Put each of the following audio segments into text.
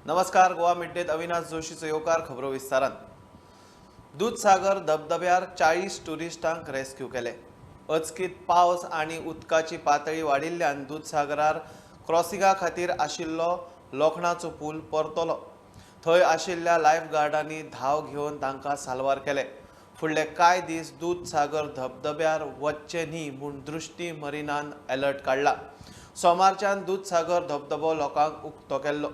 नमस्कार, गोवा मिड-डेत अविनाश जोशीचो येवकार. खबरो विस्तारान. दूदसागर धबधब्यार 40 ट्युरिस्टांक रेस्क्यू केले. अचकीत पावस आनी उदकाची पातळी वाडिल्ल्यान दूदसागरार क्रॉसिंगा खातीर आशिल्लो लोखणाचो पूल परतलो. थंय आशिल्ल्या लायफ गार्डांनी धांव घेवन तांकां साल्वार केले. फुडले कांय दीस दूदसागर धबधब्यार वच्चे न्ही म्हूण दृश्टी मरिनान अलर्ट काडला. सोमारच्यान दूदसागर धबधबो लोकांक उक्तो केल्लो.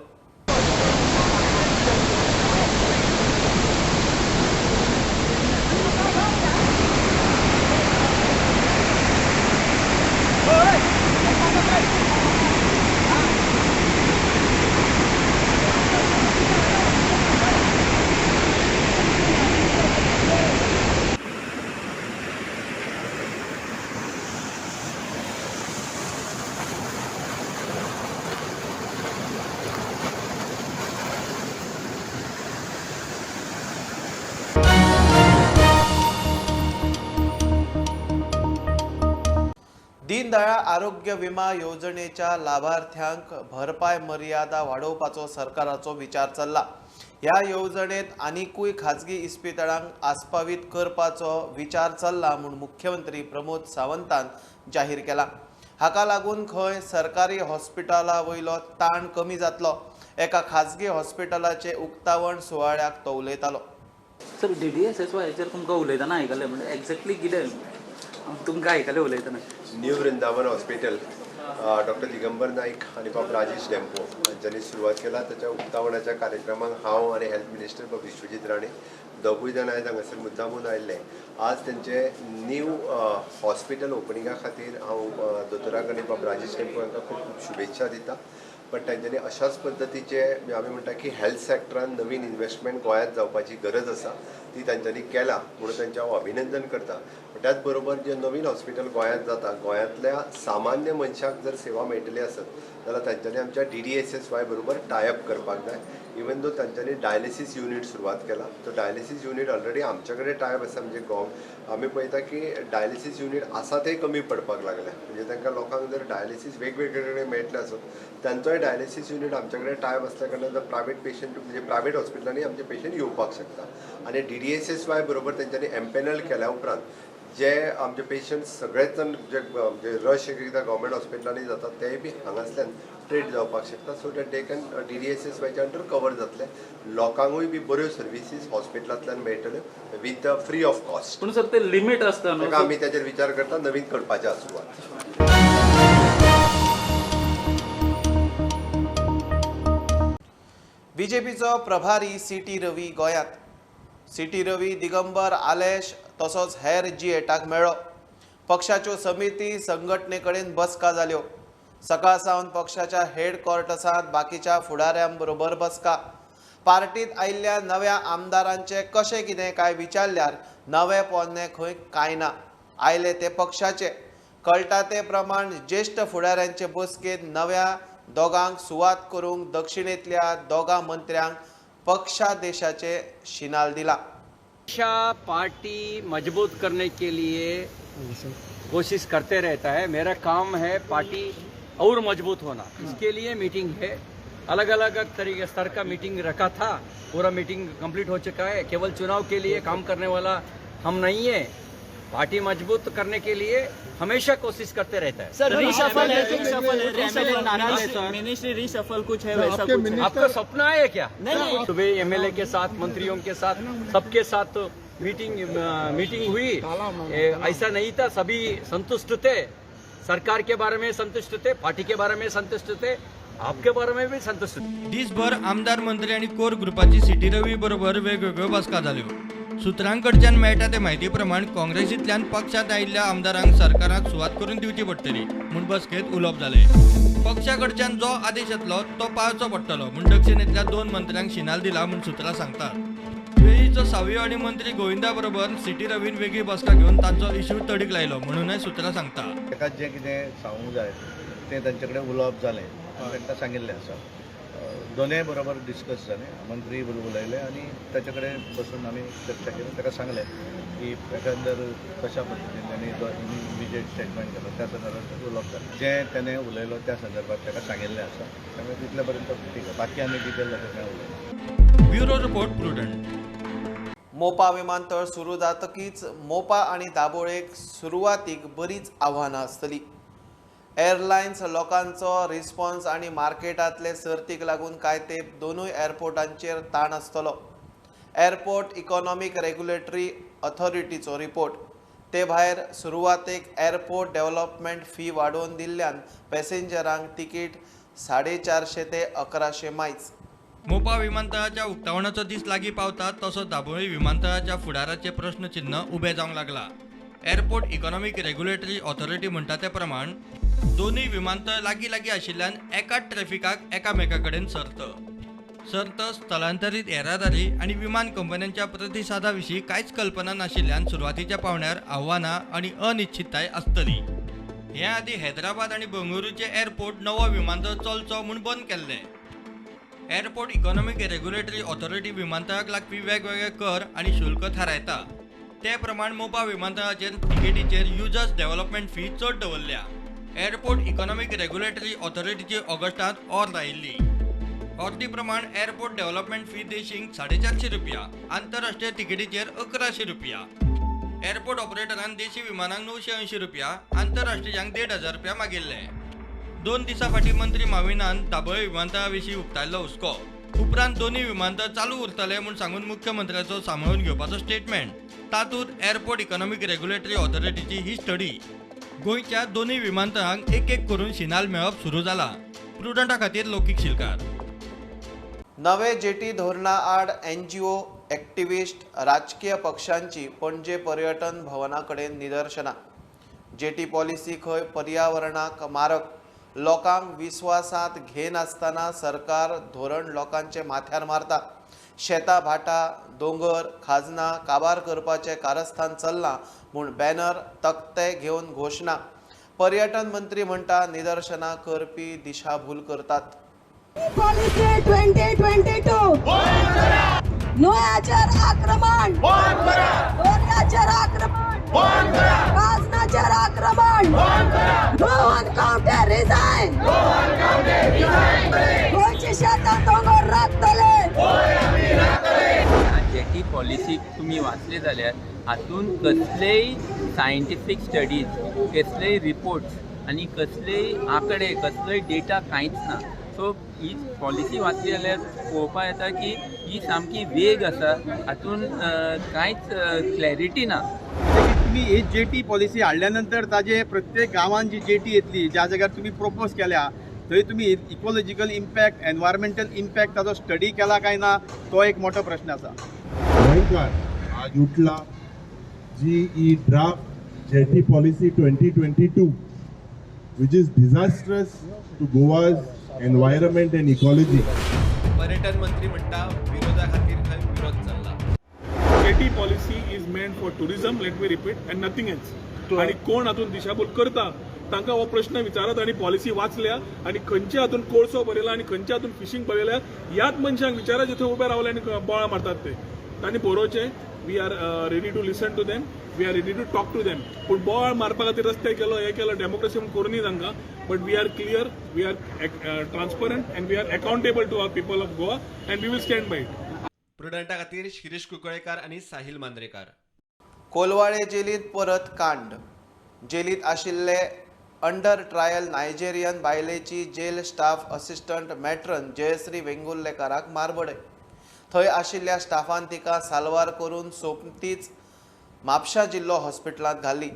दीनदयाळ आरोग्य विमा येवजणेच्या लाभार्थ्यांक भरपाय मर्यादा वाडोवपाचो सरकाराचो विचार चल्ला. ह्या येवजणेत आनिकूय खाजगी इस्पितळांक आस्पावीत करपाचो विचार चल्ला म्हूण मुख्यमंत्री प्रमोद सावंतान जाहीर केला. हाका लागून खंय सरकारी हॉस्पिटला वयलो ताण कमी जातलो. एका खाजगी हॉस्पिटलाचे उक्तावण सुवाळ्याक तो उलयतालो. सर, DDSSYचेर तुमकां उलयतना आयकलें, म्हणजे एक्झॅक्टली कितें तुमकां आयकलें उलयतना? New Vrindavan hospital doctor Digambar Naik आनी बाब राजेश डेम्पो हांच्यांनी सुरवात केला. ताच्या उक्तावणाच्या कार्यक्रमाक हांव आनी हेल्थ मिनिस्टर बाब विश्वजीत राणे दोगूय जाण आयज हांगासर मुद्दामून आयिल्ले. आज तेंचे न्यू हॉस्पिटल ओपनिंगा खातीर हांव दोतोराक आनी बाब राजेश डेम्पो हांकां खूब खूब शुभेच्छा दिता. बट तांच्यांनी अशाच पद्दतीचे आमी म्हणटा की हेल्थ सेक्टरान नवीन इन्वेस्टमेंट गोंयांत जावपाची गरज आसा, ती तांच्यांनी केला म्हणून तांचें हांव अभिनंदन करता. त्याच बरोबर जे नवीन हॉस्पिटल गोंयांत जाता, गोंयांतल्या सामान्य मनशाक जर सेवा मेळटली आसत जाल्यार तांच्यांनी आमच्या DDSSY बरोबर टायअप करपाक जाय. इवन दो तांच्यांनी डायलिसीस युनीट सुरवात केला, तो डायलिसीस युनीट ऑलरेडी आमच्या कडेन टायअप आसा. म्हणजे आमी पळयता की डायलिसीस युनीट आसा ते कमी पडपाक लागले. म्हणजे तांकां लोकांक जर डायलिसीस वेगवेगळे कडेन मेळटले आसत, तांचोय डायलिसीस युनीट आमच्या कडेन टायअप आसल्या कारणान जर प्रायवेट पेशंट म्हणजे प्रायवेट हॉस्पिटलांनी आमचे पेशंट येवपाक शकता. आनी DDSSY बरोबर तांच्यांनी एम्पॅनल केल्या उपरांत जे आमचे पेशंट सगळेच जाण जे रश एक एकदां गव्हर्मेंट हॉस्पिटलांनी जाता तेय बी हांगासल्यान ट्रीट जावपाक शकता. So that they can DDSSYच्या under cover जातले, लोकांकूय बी बऱ्यो सर्विसीस हॉस्पिटलांतल्यान मेळटल्यो विथ फ्री ऑफ कॉस्ट. पूण सर, ते लिमीट आसता न्हू? ताका आमी ताचेर विचार करता, नवीन करपाचें आसा सुरवात. बीजेपीचो प्रभारी सी.टी. रवी गोंयांत. सी.टी. रवी दिगंबर आलेश तसोच हेर जी8 मेळ्ळो. पक्षाच्यो समिती संघटने कडेन बसका जाल्यो. सकाळ सावन पक्षाच्या हेडक्वॉर्टर्सांत बाकीच्या फुडाऱ्यांबरोबर बसका. पार्टीत आयिल्ल्या नव्या आमदारांचे कशें कितें काय विचारल्यार नवे पोन्ने खंय कांय ना, आयले ते पक्षाचे. कळटा ते प्रमाण ज्येश्ठ फुडाऱ्यांचे बसकेंत नव्या दोगांक सुवात करूंक दक्षिणेंतल्या दोगां मंत्र्यांक पक्षादेशाचे शिनाल दिला. पार्टी मजबूत करने के लिए कोशिश करते रहता है. मेरा काम है पार्टी और मजबूत होना, इसके लिए मीटिंग है. अलग अलग तरीके स्तर का मीटिंग रखा था, पूरा मीटिंग कंप्लीट हो चुका है. केवल चुनाव के लिए काम करने वाला हम नहीं है, पार्टी मजबूत करने के लिए हमेशा कोशिश करते रहता है. सर, रिशफल है, रिशफल है, रिशफल, मिनिस्ट्री रिशफल कुछ है, वैसा कुछ है? आपका सपना है क्या? नहीं। सुबह एमएलए के साथ, मंत्रियों के साथ, सबके साथ तो मीटिंग मीटिंग हुई. ऐसा नहीं था, सभी संतुष्ट थे. सरकार के बारे में संतुष्ट थे, पार्टी के बारे में संतुष्ट थे, आपके बारे में भी संतुष्ट थे. दिसभर आमदार, मंत्री आनी कोर ग्रुपाची सी.टी. रवी बरोबर वेगवेगळ्यो बसका जाल्यो. सुत्रांकडच्यान मेळटा ते म्हायती प्रमाण काँग्रेसींतल्यान पक्षांत आयिल्ल्या आमदारांक सरकारांत सुवात करून दिवची पडटली म्हूण बसकेंत उलोवप जालें. पक्षा कडच्यान जो आदेश येतलो तो पाळचो पडटलो म्हूण दक्षिणेंतल्या 2 मंत्र्यांक शिनाल दिला म्हूण सुत्रां सांगतात. वेळीचो सावियो आनी मंत्री गोविंदा बरोबर सी.टी. रवीन वेगळी बसका घेवन तांचो इश्यू तडीक लायलो म्हणूनय सुत्रां सांगता. ताका जें कितें सांगूंक जाय तें तांचे कडेन उलोवप जालें आनी तांकां सांगिल्लें आसा. दोनूय बरोबर डिस्कस जालें, मंत्री बरोबर उलयले आनी ताचे कडेन बसून आमी चर्चा केली. ताका सांगलें की एकंदर कशा पद्दतीन ताणें जो इमिजिएट स्टेटमेंट केलो त्या संदर्भात उलोवप जालें. जें ताणें उलयलो त्या संदर्भात ताका सांगिल्लें आसा, त्यामुळे तितले पर्यंत ठीक आहे, बाकी आमी डिटेल जाता कांय उलयना. Bureau report, Prudent. Mopa विमानतळ सुरू जातकीच मोपा आनी दाबोळेक सुरवातीक बरीच आव्हानां आसतली. एअरलायन्स लोकांचो रिस्पॉन्स आनी मार्केटांतले सर्तीक लागून कांय तेंप दोनूय एअरपोर्टांचेर ताण आसतलो. एअरपोर्ट इकॉनॉमीक रेग्युलेटरी ऑथॉरिटीचो रिपोर्ट. ते भायर सुरवातेक एअरपोर्ट डेव्हलपमेंट फी वाडोवन दिल्ल्यान पॅसेंजरांक तिकीट 450 ते 1100 मायज. मोपा विमानतळाच्या उक्तावणाचो दीस लागीं पावता तसो दाबोळी विमानतळाच्या फुडाराचे प्रश्नचिन्ह उबें जावंक लागला. एअरपोर्ट इकॉनॉमीक रेग्युलेटरी ऑथॉरिटी म्हणटा ते प्रमाण दोनूय विमानतळ लागीं लागीं आशिल्ल्यान एकाच ट्रॅफिकाक एकामेका कडेन सर्त सर्त स्थलांतरीत येरादारी आनी विमान कंपन्यांच्या प्रतिसादा विशीं कांयच कल्पना नाशिल्ल्यान सुरवातीच्या पावंड्यार आव्हानां आनी अनिश्चितताय आसतली. हे आदीं हैदराबाद आनी बंगळुरूचे एअरपोर्ट नवो विमानतळ चलचो म्हूण बंद केल्ले. एअरपोर्ट इकॉनॉमीक रेग्युलेटरी ऑथॉरिटी विमानतळाक लागपी वेगवेगळे कर आनी शुल्क थारायता. ते प्रमाण मोपा विमानतळाचेर तिकेटीचेर युजर्स डेव्हलपमेंट फी चड दवरल्या. एअरपोर्ट इकॉनॉमीक रेग्युलेटरी ऑथॉरिटीची ऑगस्टांत ऑर्द आयिल्ली. ऑर्दी प्रमाण एअरपोर्ट डेव्हलपमेंट फी देशींक 450 रुपया, आंतरराष्ट्रीय तिकेटीचेर 1100 रुपया. एअरपोर्ट ऑपरेटरान देशी विमानांक 980 रुपया, आंतरराष्ट्रीयांक 1500 रुपया मागिल्ले. 2 दिसां फाटीं मंत्री माविनान दाबोळे विमानतळा विशीं उक्तायल्लो हुस्को. उपरांत दोनूय विमानतळ चालू उरतले म्हूण सांगून मुख्यमंत्र्याचो सांबाळून घेवपाचो स्टेटमेंट. तातूंत एअरपोर्ट इकॉनॉमीक रेग्युलेटरी ऑथॉरिटीची ही स्टडी. गोंयच्या दोनूय विमानतळांक एक एक करून शिनाल मेळप सुरू जाला. प्रुडंटा खातीर लौकीक शिलकार. नवे जेटी धोरणा आड एनजीओ, एक्टिविस्ट, राजकीय पक्षांची पणजे पर्यटन भवना कडेन निदर्शनां. जेटी पॉलिसी खंय पर्यावरणाक मारक, लोकांक विस्वासांत घेनासतना सरकार धोरण लोकांचे माथ्यार मारता. शेतां भाटां, दोंगर, खाजनां काबार करपाचें कारस्थान चल्लां म्हूण बॅनर तकटे घेवन घोशणा. पर्यटन मंत्री म्हणटा निदर्शनां करपी दिशाभूल करतात. पॉलिसी 2022 न्हंयाचेर आक्रमण, दर्याचेर आक्रमण, खाजनाचेर आक्रमण. रोहन कावटे रिजायन. गोंयची शेतां दोंगर राखतले. जेटी पॉलिसी तुमी वाचले जाल्यार हातून कसलेय सायंटिफीक स्टडीज, कसलेय रिपोर्ट्स आनी कसलेय आंकडे, कसलोय डेटा कांयच ना. सो ही पॉलिसी वाचली जाल्यार पळोवपाक येता की ही सामकी वेग आसा, हातून कांयच क्लॅरिटी ना. तुमी ही जेटी पॉलिसी हाडल्या नंतर ताजे प्रत्येक गांवांत जी जेटी येतली, ज्या जाग्यार तुमी प्रोपोज केल्या थंय तुमी इकोलॉजिकल इम्पॅक्ट, एनवायरमेंटल इम्पॅक्ट ताजो स्टडी केला काय ना, तो एक मोठो प्रश्न आसा. गोंयकार आज उठला जी ही draft jetty policy 2022, which is disastrous to Goa's environment and ecology. पर्यटन मंत्री म्हणटा विरोधा खातीर खंय विरोध चल्ला. Jetty policy is meant for tourism, let me repeat, and nothing else. आणि कोण हातून दिशाभूल करता तांकां हो प्रश्न विचारात आणि पॉलिसी वाचल्या आणि खंयच्या हातून कोळसो भरयला आणि खंयच्या हातून फिशींग भरयल्या ह्याच मनशांक विचारा जे थंय उबे रावले आनी बोळां मारतात ते. तांणी बरोवचें, we are ready to listen to them, we are ready to talk to them. पूण बोवाळ मारपा खातीर रस्ते केलो, हें केलो, डेमोक्रेसी म्हूण करूं न्ही तांकां. But we are clear, we are transparent and we are accountable to our people of Goa and we will stand by it. प्रुडंटा खातीर शिरीष कुंकळेकार आनी साहिल मांद्रेकार. कोलवाळे जेलींत परत कांड. जेलींत आशिल्ले अंडर ट्रायल नायजेरियन बायलेची jail staff assistant matron Jayashree वेंगुर्लेकाराक मारबडय. थंय आशिल्ल्या स्टाफान तिका साल्वार करून सोमतीच म्हापशा जिल्लो हॉस्पिटलांत घाली.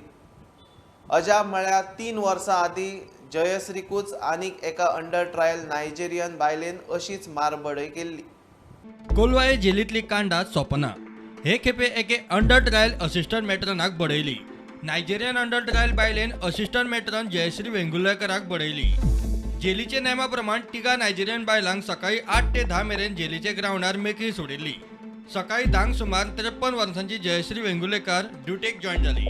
अजाप म्हळ्यार 3 वर्सां आदीं जयश्रीकूच आनीक एका अंडर ट्रायल नायजेरियन बायलेन अशीच मारबडय केल्ली. कोलवाळे जेलींतली कांडां सोंपना. हे खेपे एके अंडर ट्रायल असिस्टंट मेट्रनाक बडयली. नायजेरियन अंडर ट्रायल बायलेन असिस्टंट मेट्रन जयश्री वेंगुर्लेकराक बडयली. जेलीचे नेमा प्रमाण तिगा नायजेरियन बायलांक सकाळी 8 ते 10 मेरेन जेलीचे ग्रावंडार मेकळी सोडिल्ली. सकाळी 10 सुमार 53 वर्सांची जयश्री वेंगुर्लेकर ड्युटेक जॉयन जाली.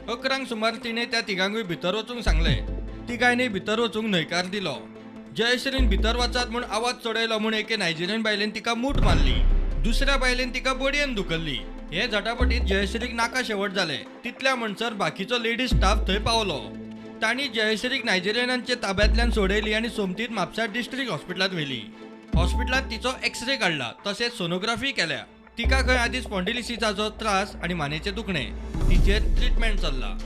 11 सुमार तिणें त्या तिगांकूय भितर वचूंक सांगलें. तिगांयनी भितर वचूंक न्हयकार दिलो. जयश्रीन भितर वचात म्हूण आवाज चडयलो म्हूण एके नायजेरियन बायलेन तिका मूठ मारली. दुसऱ्या बायलेन तिका बडयेन धुकल्ली. हे झटापटीत जयश्रीक नाका शेवट जाले. तितल्या म्हणसर बाकीचो लेडीज स्टाफ थंय पावलो. तांणी जयश्रीक नायजेरियनांच्या ताब्यांतल्यान सोडयली आनी सोमतीत म्हापसा डिस्ट्रिक्ट हॉस्पिटलांत व्हेली. हॉस्पिटलांत तिचो एक्सरे काडला तशेंच सोनोग्राफी केल्या. तिका खंय आदीं स्पॉन्डिलिसिसाचो त्रास आनी मानेचें दुखणें. तिचेर ट्रिटमेंट चल्ला.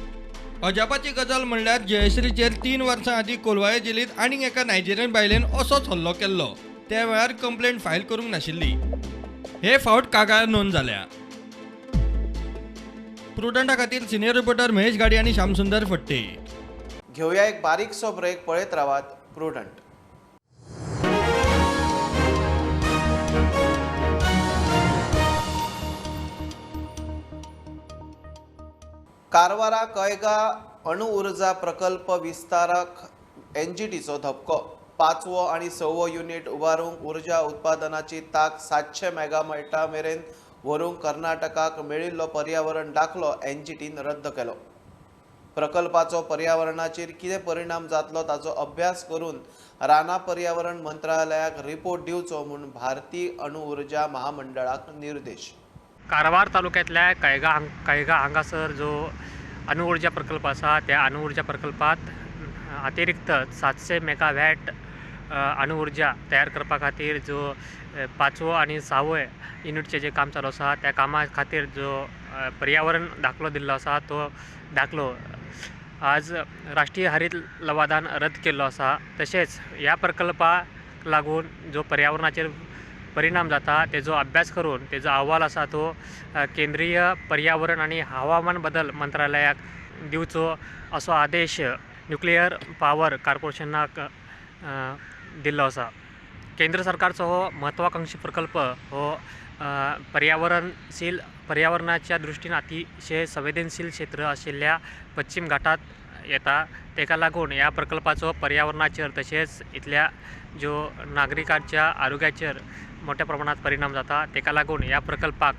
अजापाची गजाल म्हणल्यार जयश्रीचेर 3 वर्सां आदीं कोलवाळे जेलींत आनीक एका नायजेरियन बायलेन असोच हल्लो केल्लो. त्या वेळार कंप्लेंट फायल करूंक नाशिल्ली. हे फावट कागाळ नोंद जाल्या. प्रुडंटा खातीर सिनियर रिपोर्टर महेश गाडी आनी श्यामसुंदर फट्टे. घेवया एक बारीकसो ब्रेक. पळयत रावात प्रुडंट. कारवारा कैगा अणु ऊर्जा प्रकल्प विस्तारक एनजीटीचो धपको. 5वो आनी 6वो युनिट उबारूंक ऊर्जा उत्पादनाची ताक 700 मेगावॅटा मेरेन व्हरूंक कर्नाटकाक मेळिल्लो पर्यावरण दाखलो एनजीटीन रद्द केलो. प्रकल्पाचो पर्यावरणाचेर कितें परिणाम जातलो ताचो अभ्यास करून रानां पर्यावरण मंत्रालयाक रिपोर्ट दिवचो म्हूण भारतीय अणु ऊर्जा महामंडळाक निर्देश. कारवार तालुक्यांतल्या कैगा हांगासर जो अणुऊर्जा प्रकल्प आसा त्या अणुऊर्जा प्रकल्पात अतिरिक्त 700 मेगावॅट अणुऊर्जा तयार करपा खातीर जो 5वो आनी 6वो युनिटचें जें काम चालू आसा त्या कामा खातीर जो पर्यावरण दाखलो दिल्लो आसा तो दाखलो आज राष्ट्रीय हरीत लवादान रद्द केल्लो आसा. तशेंच ह्या प्रकल्पाक लागून जो पर्यावरणाचेर परिणाम जाता तेजो अभ्यास करून तेजो अहवाल आसा तो केंद्रीय पर्यावरण आनी हवामान बदल मंत्रालयाक दिवचो असो आदेश न्युक्लियर पावर कॉर्पोरेशनाक दिल्लो आसा. केंद्र सरकारचो हो महत्वाकांक्षी प्रकल्प हो पर्यावरणाच्या दृश्टीन अतिशय संवेदनशील क्षेत्र आशिल्ल्या पश्चिम घाटात येता. तेका लागून ह्या प्रकल्पाचो पर्यावरणाचेर तशेंच इतल्या ज्यो नागरिकांच्या आरोग्याचेर मोठ्या प्रमाणात परिणाम जाता. तेका लागून ह्या प्रकल्पाक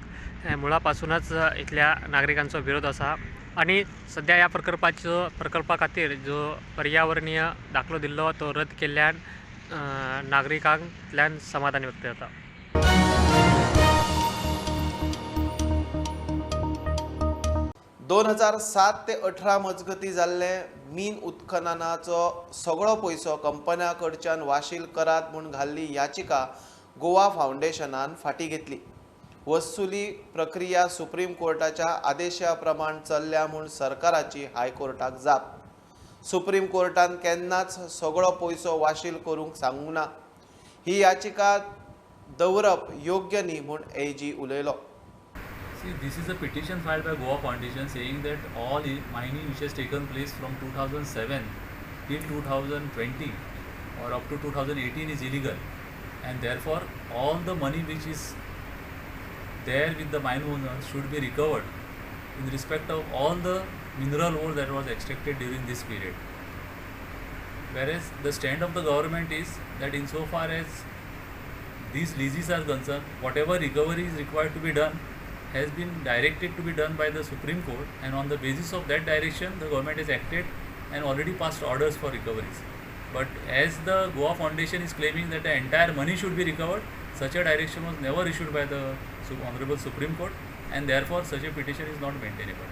मुळापासूनच इतल्या नागरिकांचो विरोध आसा आनी सद्या ह्या प्रकल्पा खातीर जो पर्यावरणीय दाखलो दिल्लो तो रद्द केल्ल्यान नागरिकांतल्यान समाधान व्यक्त जाता. दोन 2007 ते 18 मजगती जाल्ले मीन उत्खननाचो सगळो पयसो कंपन्या कडच्यान वाशील करात म्हूण घाल्ली याचिका गोवा फावंडेशनान फाटी घेतली. वसुली प्रक्रिया सुप्रीम कोर्टाच्या आदेशा प्रमाण चल्ल्या म्हूण सरकाराची हायकोर्टाक जाप. सुप्रीम कोर्टान केन्नाच सगळो पयसो वाशील करूंक सांगूंक ना. ही याचिका दवरप योग्य न्ही म्हूण एजी उलयलो. See, this is a petition filed by Goa Foundation saying that all mining which has taken place from 2007 till 2020 or up to 2018 is illegal, and therefore all the money which is there with the mine owners should be recovered in respect of all the mineral ore that was extracted during this period. Whereas the stand of the government is that insofar as these leases are concerned, whatever recovery is required to be done has been directed to be done by the Supreme Court, and on the basis of that direction the government has acted and already passed orders for recoveries. But as the Goa Foundation is claiming that the entire money should be recovered, such a direction was never issued by the Honorable Supreme Court, and therefore such a petition is not maintainable.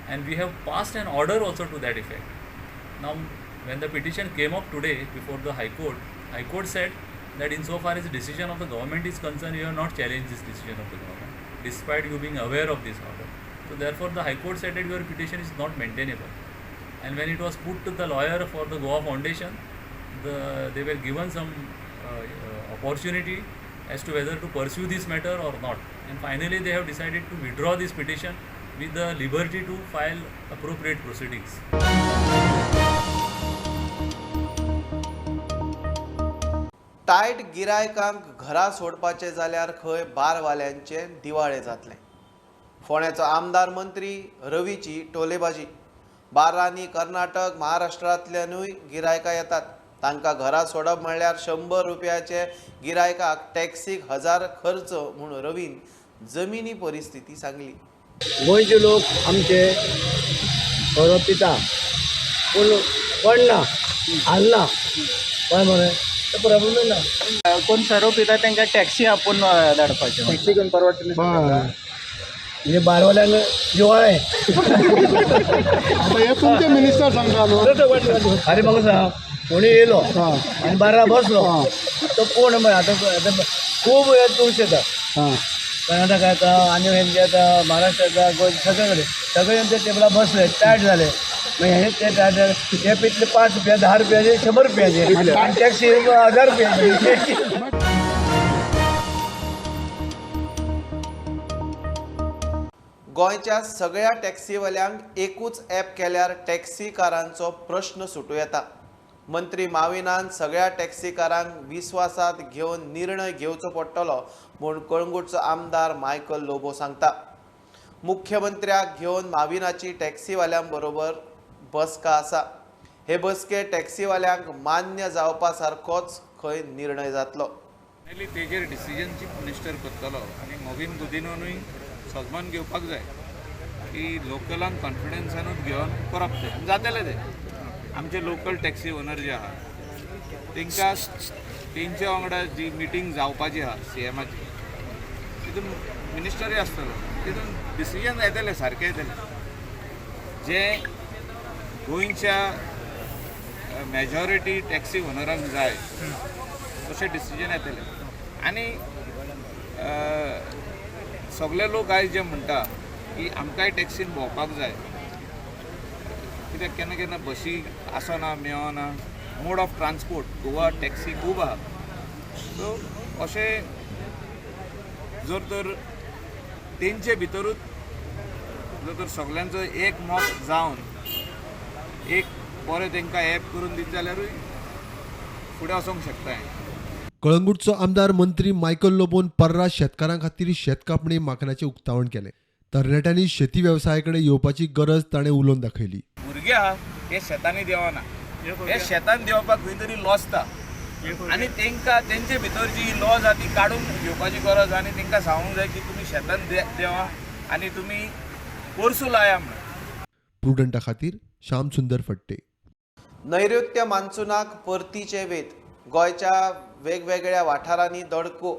And we have passed an order also to that effect. Now, when the petition came up today before the High Court, High Court said that insofar as the decision of the government is concerned, you have not challenged this decision of the government, despite you being aware of this order. So therefore the High Court said that your petition is not maintainable. And when it was put to the lawyer for the Goa Foundation, they were given some opportunity as to whether to pursue this matter or not. And finally they have decided to withdraw this petition with the liberty to file appropriate proceedings. Tight गिरायकांक घरा सोडपाचे जाल्यार खंय बारवाल्यांचे दिवाळे जातले. फोंड्याचो आमदार मंत्री रवीची टोलेबाजी. बारांनी कर्नाटक महाराष्ट्रांतल्यानूय गिरायकां येतात. तांकां घरा सोडप म्हणल्यार 100 रुपयाचे गिरायकाक टॅक्सीक 1000 खर्च म्हूण रवीन जमिनी परिस्थिती सांगली. गोंयचे लोक आमचे सोरो पिता पूण पडना हालना. कळ्ळें मरे, ते प्रॉब्लेम ना. कोण सोरो पिता तांकां टॅक्सी आपोवन धाडपाचें, टॅक्सी घेवन परवडटलें म्हणजे बारवाल्यांक जिवाळें. आतां हे तुमचे मिनिस्टर सांगता न्हू. अरे म्हाका सांग, कोणी येयलो आनी बारा बसलो तो कोण? आतां आतां खूब हे टुरिस्ट येता, कर्नाटका येता आनी हेंचे येता, महाराष्ट्र येता, गोंय, सगळे कडेन सगळे ते टेबलार बसले, टायट जाले. मागीर हे ते टायट जाले, हे पितले 5 रुपया, 10 रुपयाचे, 100 रुपयाचे, आनी टॅक्सी 1000 रुपयाची. गोंयच्या सगळ्या टॅक्सीवाल्यांक एकूच ॲप केल्यार टॅक्सीकारांचो प्रश्न सुटूं येता. मंत्री माविनान सगळ्या टॅक्सीकारांक विस्वासात घेवन निर्णय घेवचो पडटलो म्हूण कळंगूटचो आमदार मायकल लोबो सांगता. मुख्यमंत्र्याक घेवन माविनाची टॅक्सीवाल्यां बरोबर बसका आसा. हे बसके टॅक्सीवाल्यांक मान्य जावपा सारकोच खंय निर्णय जातलो. तेजेर डिसिजन चीफ मिनिस्टर करतलो आनी मोविन गुदिनोनूय सजमान घेवपाक जाय की लोकलांक कॉन्फिडन्सानूच घेवन करप तें जातलें. तें आमचे लोकल टॅक्सी ओनर जे आहा तांकां तेंच्या वांगडा जी मिटींग जावपाची आहा सी एमाची, तितून मिनिस्टरूय आसतलो, तितून डिसिजन येतलें, सारकें येतलें. जें गोंयच्या मेजॉरिटी टॅक्सी ओनरांक जाय तशें डिसिजन येतलें. आनी सगळे लोक आयज जे म्हणटा की आमकांय टॅक्सीन भोंवपाक जाय, कित्याक केन्ना केन्ना बशी आसना, मेळना, mode of transport Goa taxi खूब आहा. सो अशें जर तर तेंचे भितरूच जर तर सगळ्यांचो एक मत जावन एक बरें तांकां ॲप करून दित जाल्यारूय फुडें वचोंक शकता. कळंगूटचो आमदार मंत्री मायकल लोबोन पर्रा शेतकारां खातीर शेतकापणी माकनाचें उक्तावण केलें. तरणाट्यांनी शेती वेवसाया कडेन येवपाची गरज ताणें उलोवन दाखयली. भुरगे आहा हे शेतांनी देंवना, हे शेतान देंवपाक खंय तरी लॉसता आनी तांकां तेंचे भितर जी लॉज आहा ती काडून घेवपाची गरज आनी तांकां सांगूंक जाय की तुमी शेतान देंवा आनी तुमी पोरसूं लाया म्हणून. प्रुडंटा खातीर श्याम सुंदर फट्टे. नैऋत्य मान्सूनाक परतीचे वेध. गोंयच्या वेगवेगळ्या वाठारांनी दडको.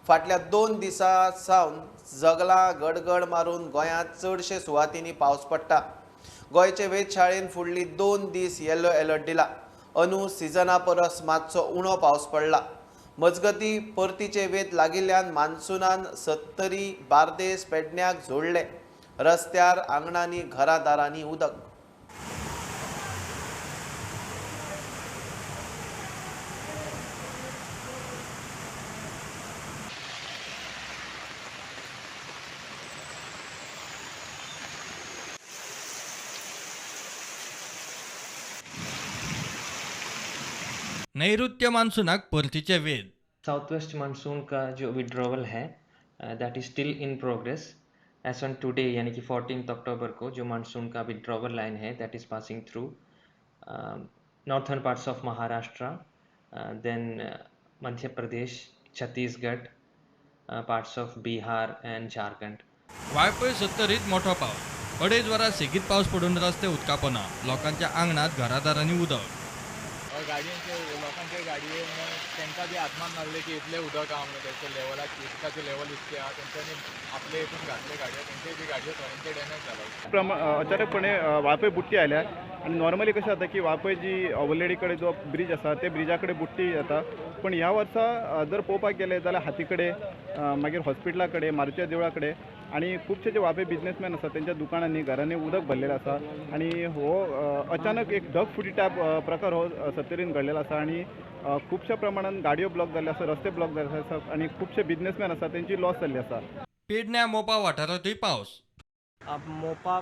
फाटल्या 2 दिसां सावन जगला गडगड मारून गोंयांत चडशे सुवातींनी पावस पडटा. गोंयचे वेधशाळेन फुडली 2 दीस येलो अलर्ट दिला. अंदू सिजना परस मातसो उणो पावस पडला. मजगती परतीचे वेध लागिल्ल्यान मान्सूनान सत्तरी, बार्देस, पेडण्याक जोडले. रस्त्यार, आंगणांनी, घरादारांनी उदक. नैऋत्य मान्सूनाक परतीचे वेध. साउथ वेस्ट मानसून का जो विड्रॉवल है that is still in progress as on today, यानी कि 14 अक्टूबर को जो मानसून का विड्रॉवल लाइन है that is passing through northern parts of Maharashtra, then Madhya Pradesh, Chhattisgarh, parts of Bihar and Jharkhand. Valpoi सत्तरीत मोठो पावस. 2.5 वरां सेगीत पावस पडून रस्ते उदकापोना. लोकांच्या आंगणात घरादारांनी उदक. गाडयेंचे लोकांचे गाडये तांकां बी आत्मान लागले की इतलें उदक आहा म्हणून तेंचे लेवलाक उदकाचें लेवल इतकें आहा, तेंच्यांनी आपले हितून घातले गाडयो, तेंचे बी गाडयो थोड्यांचे डॅमेज जाला. अचानकपणे वाळपय बुट्टी आयल्या आनी नॉर्मली कशें जाता की वाळपय जी ओवरलेडी कडेन जो ब्रीज आसा ते ब्रिजा कडेन बुट्टी जाता, पूण ह्या वर्सा जर पळोवपाक गेले जाल्यार हाती कडेन, मागीर हॉस्पिटला कडेन, मारुतीच्या देवळा कडेन आनी खुबशे जे वाळपय बिजनेसमॅन आसा तेंच्या दुकानांनी, घरांनी उदक भरलेलें आसा आनी हो अचानक एक ढगफुटी टायप प्रकार हो सत्तरीन घडलेलो आसा आनी खुबश्या प्रमाणान गाडयो ब्लॉक जाल्ले आसा, रस्ते ब्लॉक जाल्ले आसा आनी खुबशे बिजनेसमॅन आसा तेंची लॉस जाल्ली आसा. पेडण्या मोपा वाठारांतूय पावस. मोपा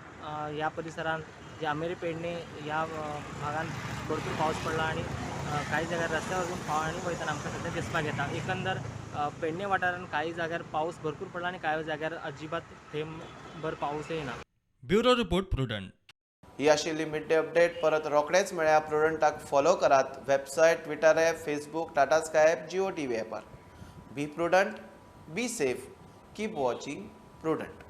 ह्या परिसरांत जे आमेरी पेडणे ह्या भागांत भरपूर पावस पडला आनी काही जाग्यार रस्त्यावरून पाणी वयतना आमकां सद्या दिसपाक येता. एकंदर पेडणे वाठारांत काही जाग्यार पावस भरपूर पडला आनी कांय जाग्यार अजिबात थेंबभर पावसय ना. Bureau report, Prudent. ही आशिल्ली मिड डे अपडेट. परत रोखडेच मेळया. प्रुडंटाक फॉलो करात website, Twitter app, Facebook, Tata Sky app, Jio TV ॲपार. Be prudent, be safe, keep watching Prudent.